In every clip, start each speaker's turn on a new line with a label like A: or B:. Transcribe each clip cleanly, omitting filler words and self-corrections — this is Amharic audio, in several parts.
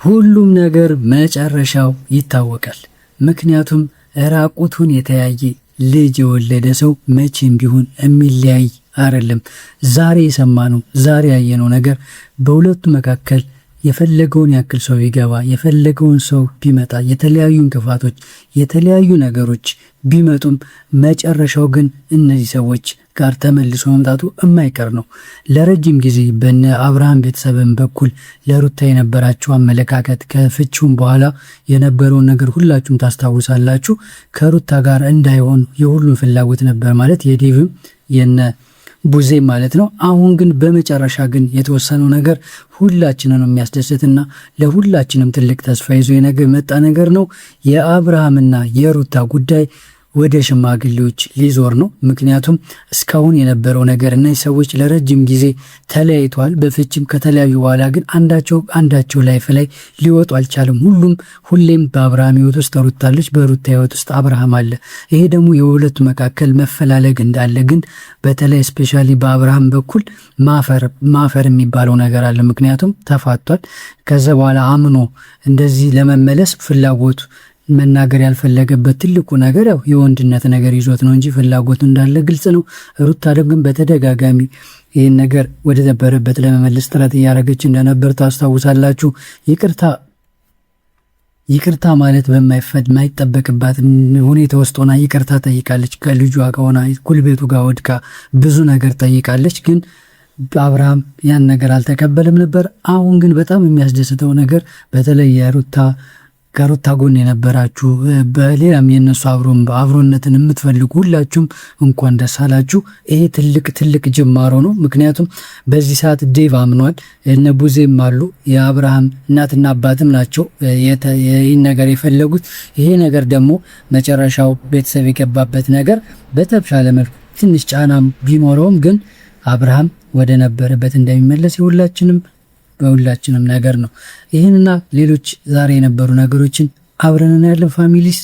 A: ሁሉም ነገር መጨረሻው ይታወቃል። ምክንያቱም ራቁቱን የተያየ ልጅ የወለደ ሰው መቼም ቢሆን የሚለያይ አይደለም። ዛሬ የሰማነው ዛሬ ያየነው ነገር በሁለቱ መካከል የፈለገውን ያክል ሰው ቢገባ የፈለገውን ሰው ቢመጣ የተለያዩ እንቅፋቶች የተለያዩ ነገሮች ቢመጡም መጨረሻው ግን እነዚህ ሰዎች ጋር ተመልሶ መምጣቱ የማይቀር ነው። ለረጅም ጊዜ በነ አብርሃም ቤተሰብን በኩል ለሩታ የነበራቸው አመለካከት ከፍቺውም በኋላ የነበረውን ነገር ሁላችሁም ታስታውሳላችሁ። ከሩታ ጋር እንዳይሆን የሁሉም ፍላጎት ነበር፣ ማለት የዴቭም የነ ቡዜ ማለት ነው። አሁን ግን በመጨረሻ ግን የተወሰነው ነገር ሁላችንን የሚያስደስትና ለሁላችንም ትልቅ ተስፋ ይዞ የመጣ ነገር ነው። የአብርሃምና የሩታ ጉዳይ ወደ ሽማግሌዎች ሊዞር ነው። ምክንያቱም እስካሁን የነበረው ነገር እነዚህ ሰዎች ለረጅም ጊዜ ተለያይተዋል። በፍቺም ከተለያዩ በኋላ ግን አንዳቸው አንዳቸው life ላይ ሊወጡ አልቻለም። ሁሉም ሁሌም በአብርሃም ህይወት ውስጥ ሩታ አለች፣ በሩታ ህይወት ውስጥ አብርሃም አለ። ይሄ ደግሞ የሁለቱ መካከል መፈላለግ እንዳለ ግን በተለይ specially በአብርሃም በኩል ማፈር ማፈር የሚባለው ነገር አለ። ምክንያቱም ተፋቷል። ከዛ በኋላ አምኖ እንደዚህ ለመመለስ ፍላጎቱ መናገር ያልፈለገበት ትልቁ ነገር ያው የወንድነት ነገር ይዞት ነው እንጂ ፍላጎቱ እንዳለ ግልጽ ነው። ሩታ ግን በተደጋጋሚ ይህን ነገር ወደ ነበረበት ለመመለስ ጥረት እያደረገች እንደነበር ታስታውሳላችሁ። ይቅርታ ይቅርታ ማለት በማይጠበቅባት ሁኔታ ውስጥ ሆና ይቅርታ ጠይቃለች። ከልጇ ጋር ሆና ጉልበቱ ጋር ወድቃ ብዙ ነገር ጠይቃለች። ግን አብርሃም ያን ነገር አልተቀበልም ነበር። አሁን ግን በጣም የሚያስደስተው ነገር በተለይ የሩታ ከሩታ ጎን የነበራችሁ በሌላም የነሱ አብሮነትን የምትፈልጉ ሁላችሁም እንኳን ደስ አላችሁ። ይሄ ትልቅ ትልቅ ጅማሮ ነው። ምክንያቱም በዚህ ሰዓት ዴቭ አምኗል፣ እነ ቡዜም አሉ፣ የአብርሃም እናትና አባትም ናቸው ይህን ነገር የፈለጉት። ይሄ ነገር ደግሞ መጨረሻው ቤተሰብ የገባበት ነገር በተሻለ መልኩ ትንሽ ጫናም ቢኖረውም ግን አብርሃም ወደ ነበረበት እንደሚመለስ የሁላችንም በሁላችንም ነገር ነው። ይህንና ሌሎች ዛሬ የነበሩ ነገሮችን አብረን እናያለን። Families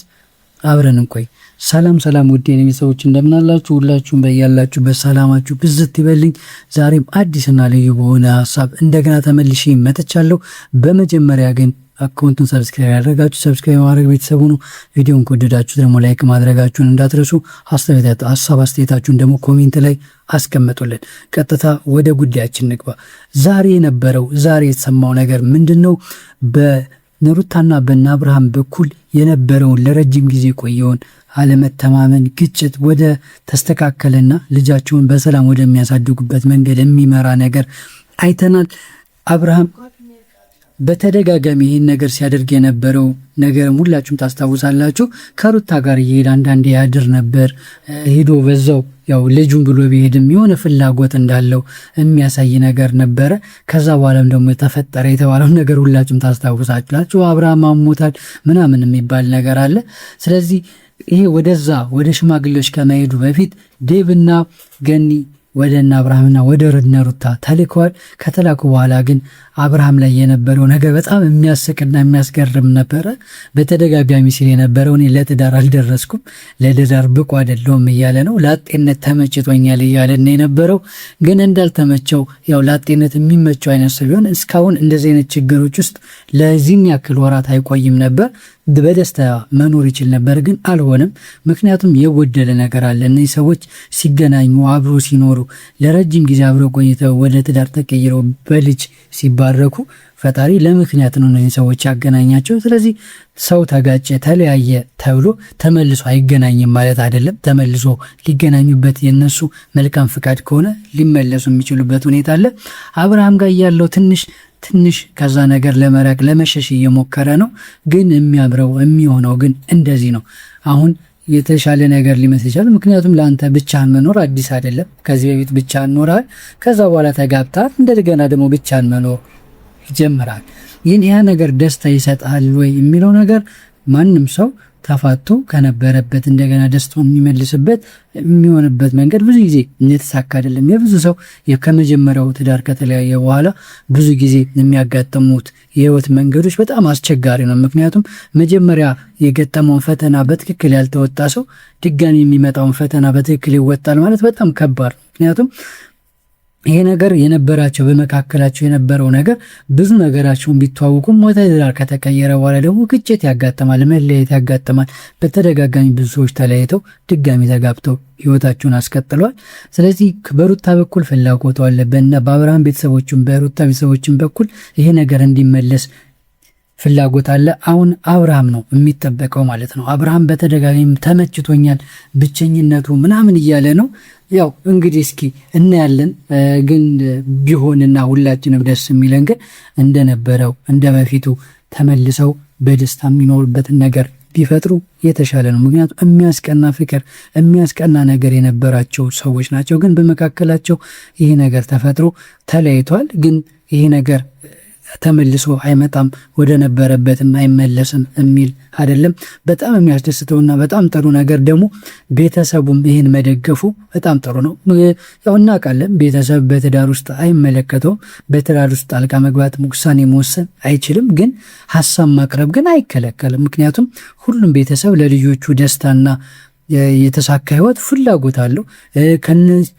A: አብረን እንቆይ። ሰላም ሰላም፣ ውድ የኔ ሰዎች እንደምናላችሁ፣ ሁላችሁም በያላችሁ በሰላማችሁ ብዝት ይበልኝ። ዛሬም አዲስና ልዩ በሆነ ሀሳብ እንደገና ተመልሼ መጥቻለሁ። በመጀመሪያ ግን account ኡን subscribe ያደረጋችሁ subscribe ማድረግ ቤተሰቡ ነው። ቪዲዮን ከወደዳችሁ ደግሞ like ማድረጋችሁን እንዳትረሱ። ሀሳብ አስተያየታችሁን ደግሞ comment ላይ አስቀምጡልን። ቀጥታ ወደ ጉዳያችን ንግባ። ዛሬ የነበረው ዛሬ የተሰማው ነገር ምንድን ነው? በነሩታና በነ አብርሃም በኩል የነበረውን ለረጅም ጊዜ የቆየውን አለመተማመን፣ ግጭት ወደ ተስተካከለና ልጃቸውን በሰላም ወደሚያሳድጉበት መንገድ የሚመራ ነገር አይተናል። አብርሃም በተደጋጋሚ ይህን ነገር ሲያደርግ የነበረው ነገር ሁላችሁም ታስታውሳላችሁ። ከሩታ ጋር እየሄደ አንዳንዴ ያድር ነበር። ሄዶ በዛው ያው ልጁን ብሎ ቢሄድም የሆነ ፍላጎት እንዳለው የሚያሳይ ነገር ነበረ። ከዛ በኋላም ደግሞ ተፈጠረ የተባለው ነገር ሁላችሁም ታስታውሳላችሁ። አብርሃም አሞታል ምናምን የሚባል ነገር አለ። ስለዚህ ይሄ ወደዛ ወደ ሽማግሌዎች ከመሄዱ በፊት ዴቭና ገኒ ወደ እነ አብርሃምና ወደ እነ ሩታ ተልከዋል። ከተላኩ በኋላ ግን አብርሃም ላይ የነበረው ነገር በጣም የሚያስቅና የሚያስገርም ነበረ። በተደጋጋሚ ሲል የነበረው እኔ ለትዳር አልደረስኩም፣ ለትዳር ብቁ አይደለሁም እያለ ነው። ላጤነት ተመችቶኛል እያለ ነው የነበረው። ግን እንዳልተመቸው ያው ላጤነት የሚመቸው አይነት ሰው ቢሆን እስካሁን እንደዚህ አይነት ችግሮች ውስጥ ለዚህን ያክል ወራት አይቆይም ነበር። በደስታ መኖር ይችል ነበር፣ ግን አልሆነም። ምክንያቱም የጎደለ ነገር አለ። እነዚህ ሰዎች ሲገናኙ አብሮ ሲኖሩ ለረጅም ጊዜ አብሮ ቆይተው ወደ ትዳር ተቀይረው በልጅ ሲባረኩ ፈጣሪ ለምክንያት ነው እነዚህን ሰዎች ያገናኛቸው። ስለዚህ ሰው ተጋጨ፣ ተለያየ ተብሎ ተመልሶ አይገናኝም ማለት አይደለም። ተመልሶ ሊገናኙበት የነሱ መልካም ፍቃድ ከሆነ ሊመለሱ የሚችሉበት ሁኔታ አለ። አብርሃም ጋር ያለው ትንሽ ትንሽ ከዛ ነገር ለመራቅ ለመሸሽ እየሞከረ ነው። ግን የሚያምረው የሚሆነው ግን እንደዚህ ነው። አሁን የተሻለ ነገር ሊመስል ይችላል። ምክንያቱም ለአንተ ብቻህን መኖር አዲስ አይደለም። ከዚህ በፊት ብቻህን ኖረሃል። ከዛ በኋላ ተጋብተሃል። እንደገና ደግሞ ብቻህን መኖር ይጀምራል። ይህን ያ ነገር ደስታ ይሰጣል ወይ የሚለው ነገር ማንም ሰው ተፋቶ ከነበረበት እንደገና ደስታውን የሚመልስበት የሚሆንበት መንገድ ብዙ ጊዜ የተሳካ አይደለም። የብዙ ሰው ከመጀመሪያው ትዳር ከተለያየ በኋላ ብዙ ጊዜ የሚያጋጥሙት የህይወት መንገዶች በጣም አስቸጋሪ ነው። ምክንያቱም መጀመሪያ የገጠመውን ፈተና በትክክል ያልተወጣ ሰው ድጋሚ የሚመጣውን ፈተና በትክክል ይወጣል ማለት በጣም ከባድ ነው። ምክንያቱም ይሄ ነገር የነበራቸው በመካከላቸው የነበረው ነገር ብዙ ነገራቸውን ቢተዋወቁም ወደ ትዳር ከተቀየረ በኋላ ደግሞ ግጭት ያጋጥማል፣ መለየት ያጋጥማል። በተደጋጋሚ ብዙ ሰዎች ተለያይተው ድጋሚ ተጋብተው ህይወታቸውን አስቀጥለዋል። ስለዚህ በሩታ በኩል ፍላጎቱ አለ፣ በአብርሃም ቤተሰቦችም በሩታ ቤተሰቦችም በኩል ይሄ ነገር እንዲመለስ ፍላጎት አለ። አሁን አብርሃም ነው የሚጠበቀው ማለት ነው። አብርሃም በተደጋጋሚ ተመችቶኛል፣ ብቸኝነቱ ምናምን እያለ ነው። ያው እንግዲህ እስኪ እናያለን። ግን ቢሆንና ሁላችንም ደስ የሚለን ግን እንደነበረው እንደ በፊቱ ተመልሰው በደስታ የሚኖሩበትን ነገር ቢፈጥሩ የተሻለ ነው። ምክንያቱም የሚያስቀና ፍቅር የሚያስቀና ነገር የነበራቸው ሰዎች ናቸው። ግን በመካከላቸው ይሄ ነገር ተፈጥሮ ተለያይቷል። ግን ይሄ ነገር ተመልሶ አይመጣም፣ ወደ ነበረበትም አይመለስም የሚል አይደለም። በጣም የሚያስደስተውና በጣም ጥሩ ነገር ደግሞ ቤተሰቡም ይህን መደገፉ በጣም ጥሩ ነው። ያው እናውቃለን፣ ቤተሰብ በትዳር ውስጥ አይመለከተውም። በትዳር ውስጥ ጣልቃ መግባት፣ ውሳኔ መወሰን አይችልም። ግን ሀሳብ ማቅረብ ግን አይከለከልም። ምክንያቱም ሁሉም ቤተሰብ ለልጆቹ ደስታና የተሳካ ህይወት ፍላጎት አለው።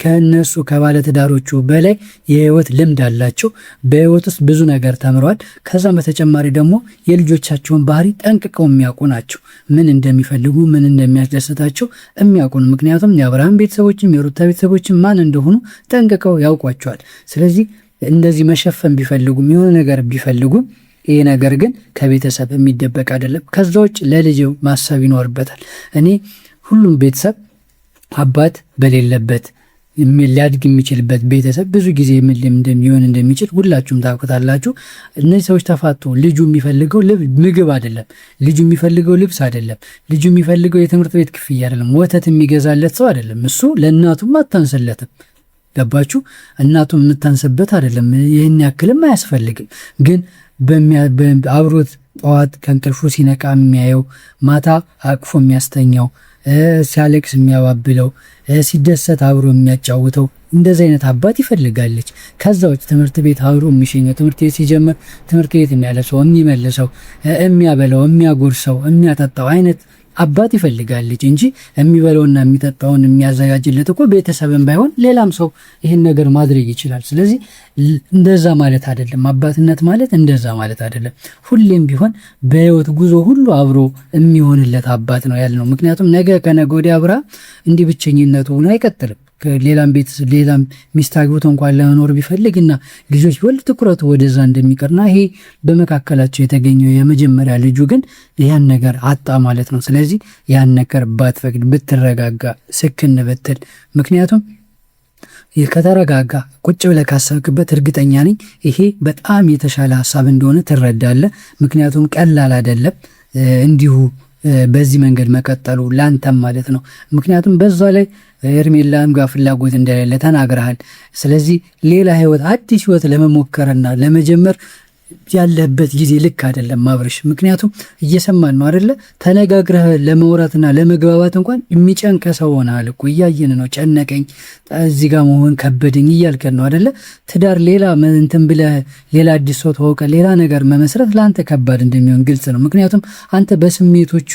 A: ከነሱ ከባለትዳሮቹ በላይ የህይወት ልምድ አላቸው። በህይወት ውስጥ ብዙ ነገር ተምረዋል። ከዛም በተጨማሪ ደግሞ የልጆቻቸውን ባህሪ ጠንቅቀው የሚያውቁ ናቸው። ምን እንደሚፈልጉ ምን እንደሚያስደስታቸው የሚያውቁ ነው። ምክንያቱም የአብርሃም ቤተሰቦችም የሩታ ቤተሰቦችም ማን እንደሆኑ ጠንቅቀው ያውቋቸዋል። ስለዚህ እንደዚህ መሸፈን ቢፈልጉም የሆነ ነገር ቢፈልጉም ይሄ ነገር ግን ከቤተሰብ የሚደበቅ አይደለም። ከዛ ውጭ ለልጅ ማሰብ ይኖርበታል። እኔ ሁሉም ቤተሰብ አባት በሌለበት ሊያድግ የሚችልበት ቤተሰብ ብዙ ጊዜ ምን እንደሚሆን እንደሚችል ሁላችሁም ታውቁታላችሁ። እነዚህ ሰዎች ተፋቶ ልጁ የሚፈልገው ምግብ አይደለም፣ ልጁ የሚፈልገው ልብስ አይደለም፣ ልጁ የሚፈልገው የትምህርት ቤት ክፍያ አይደለም፣ ወተት የሚገዛለት ሰው አይደለም። እሱ ለእናቱም አታንስለትም። ገባችሁ? እናቱም የምታንስበት አይደለም። ይህን ያክልም አያስፈልግም። ግን አብሮት ጠዋት ከእንቅልፉ ሲነቃ የሚያየው፣ ማታ አቅፎ የሚያስተኛው፣ ሲያለቅስ የሚያባብለው፣ ሲደሰት አብሮ የሚያጫውተው እንደዚህ አይነት አባት ይፈልጋለች። ከዛ ውጭ ትምህርት ቤት አብሮ የሚሸኘው፣ ትምህርት ቤት ሲጀምር ትምህርት ቤት የሚያለብሰው፣ የሚመልሰው፣ የሚያበላው፣ የሚያጎርሰው፣ የሚያጠጣው አይነት አባት ይፈልጋለች እንጂ የሚበላውና የሚጠጣውን የሚያዘጋጅለት እኮ ቤተሰብን ባይሆን ሌላም ሰው ይህን ነገር ማድረግ ይችላል። ስለዚህ እንደዛ ማለት አይደለም። አባትነት ማለት እንደዛ ማለት አይደለም። ሁሌም ቢሆን በህይወት ጉዞ ሁሉ አብሮ የሚሆንለት አባት ነው ያልነው። ምክንያቱም ነገ ከነገ ወዲያ አብራ እንዲህ ብቸኝነቱ ሆኖ አይቀጥልም። ሌላም ቤት ሌላም ሚስት አግብቶ እንኳን ለመኖር ቢፈልግና ልጆች ቢወልድ ትኩረቱ ወደዛ እንደሚቀርና ይሄ በመካከላቸው የተገኘው የመጀመሪያ ልጁ ግን ያን ነገር አጣ ማለት ነው። ስለዚህ ያን ነገር ባትፈቅድ፣ ብትረጋጋ፣ ስክን ብትል፣ ምክንያቱም ከተረጋጋ ቁጭ ብለህ ካሰብክበት እርግጠኛ ነኝ ይሄ በጣም የተሻለ ሀሳብ እንደሆነ ትረዳለህ። ምክንያቱም ቀላል አይደለም እንዲሁ በዚህ መንገድ መቀጠሉ ላንተም ማለት ነው። ምክንያቱም በዛ ላይ ሄርሜላም ጋር ፍላጎት እንደሌለ ተናግረሃል። ስለዚህ ሌላ ህይወት፣ አዲስ ህይወት ለመሞከርና ለመጀመር ያለበት ጊዜ ልክ አይደለም አብርሽ። ምክንያቱም እየሰማን ነው አይደለ? ተነጋግረህ ለመውራትና ለመግባባት እንኳን የሚጨንቀ ሰው ሆነሃል እኮ እያየን ነው። ጨነቀኝ፣ እዚህ ጋር መሆን ከበደኝ እያልከን ነው አይደለ? ትዳር ሌላ እንትን ብለህ ሌላ አዲስ ሰው ተወቀ ሌላ ነገር መመስረት ለአንተ ከባድ እንደሚሆን ግልጽ ነው። ምክንያቱም አንተ በስሜቶች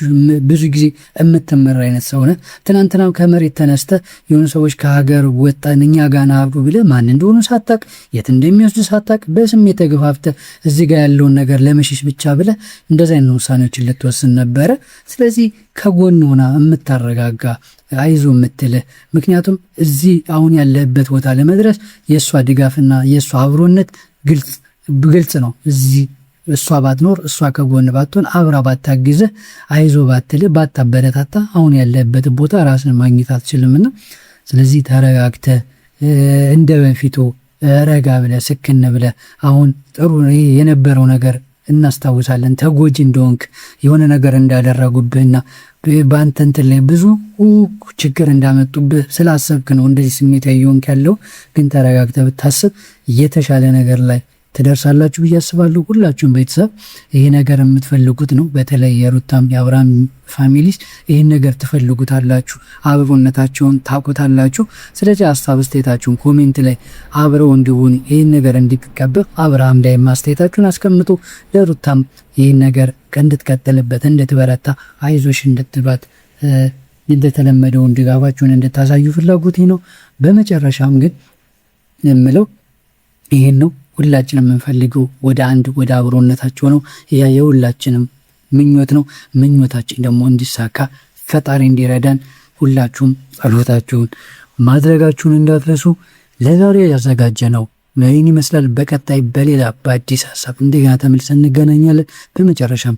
A: ብዙ ጊዜ የምትመራ አይነት ሰው ነህ። ትናንትናም ከመሬት ተነስተህ የሆኑ ሰዎች ከሀገር ወጣን እኛ ጋና አብሩ ብለህ ማን እንደሆኑ ሳታቅ የት እንደሚወስድ ሳታቅ በስሜት ተገፋፍተህ እዚህ ጋር ያለውን ነገር ለመሸሽ ብቻ ብለህ እንደዚህ አይነት ውሳኔዎችን ልትወስን ነበረ። ስለዚህ ከጎን ሆና የምታረጋጋ አይዞ የምትልህ፣ ምክንያቱም እዚህ አሁን ያለህበት ቦታ ለመድረስ የእሷ ድጋፍና የእሷ አብሮነት ግልጽ ነው። እዚህ እሷ ባትኖር፣ እሷ ከጎን ባትሆን፣ አብራ ባታግዝህ፣ አይዞ ባትልህ፣ ባታበረታታ አሁን ያለህበት ቦታ ራስን ማግኘት አትችልምና ስለዚህ ተረጋግተህ እንደ በፊቱ ረጋ ብለህ ስክን ብለህ አሁን ጥሩ የነበረው ነገር እናስታውሳለን። ተጎጂ እንደሆንክ የሆነ ነገር እንዳደረጉብህና በአንተ እንትን ላይ ብዙ ችግር እንዳመጡብህ ስላሰብክ ነው እንደዚህ ስሜታዊ የሆንክ ያለው። ግን ተረጋግተህ ብታስብ የተሻለ ነገር ላይ ትደርሳላችሁ ብዬ አስባለሁ። ሁላችሁም ቤተሰብ ይሄ ነገር የምትፈልጉት ነው። በተለይ የሩታም የአብርሃም families ይህን ነገር ትፈልጉታላችሁ፣ አብሮነታቸውን ታውቁታላችሁ። ስለዚህ ሀሳብ አስተያየታችሁን comment ላይ አብረው እንዲሆኑ ይህን ነገር እንዲቀበል አብርሃም ላይ አስተያየታችሁን አስቀምጡ። ለሩታም ይህን ነገር እንድትቀጥልበት፣ እንድትበረታ፣ አይዞሽ እንድትባት እንደተለመደውን ድጋፋችሁን እንድታሳዩ ፍላጎቴ ነው። በመጨረሻም ግን የምለው ይህን ነው። ሁላችንም የምንፈልገው ወደ አንድ ወደ አብሮነታቸው ነው። ያ የሁላችንም ምኞት ነው። ምኞታችን ደግሞ እንዲሳካ ፈጣሪ እንዲረዳን ሁላችሁም ጸሎታችሁን ማድረጋችሁን እንዳትረሱ። ለዛሬ ያዘጋጀ ነው ይህን ይመስላል። በቀጣይ በሌላ በአዲስ ሀሳብ እንደገና ተመልሰን እንገናኛለን። በመጨረሻም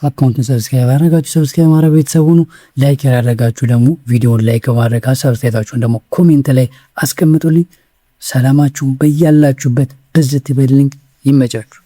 A: account ኡን subscribe ያደረጋችሁ subscribe ማድረግ ቤተሰብ ሁኑ። Like ያደረጋችሁ ደግሞ ቪዲዮን like ማድረግ ሀሳብ አስተያየታችሁን ደግሞ comment ላይ አስቀምጡልኝ። ሰላማችሁ በያላችሁበት ብዝት ይበልልኝ። ይመቻችሁ።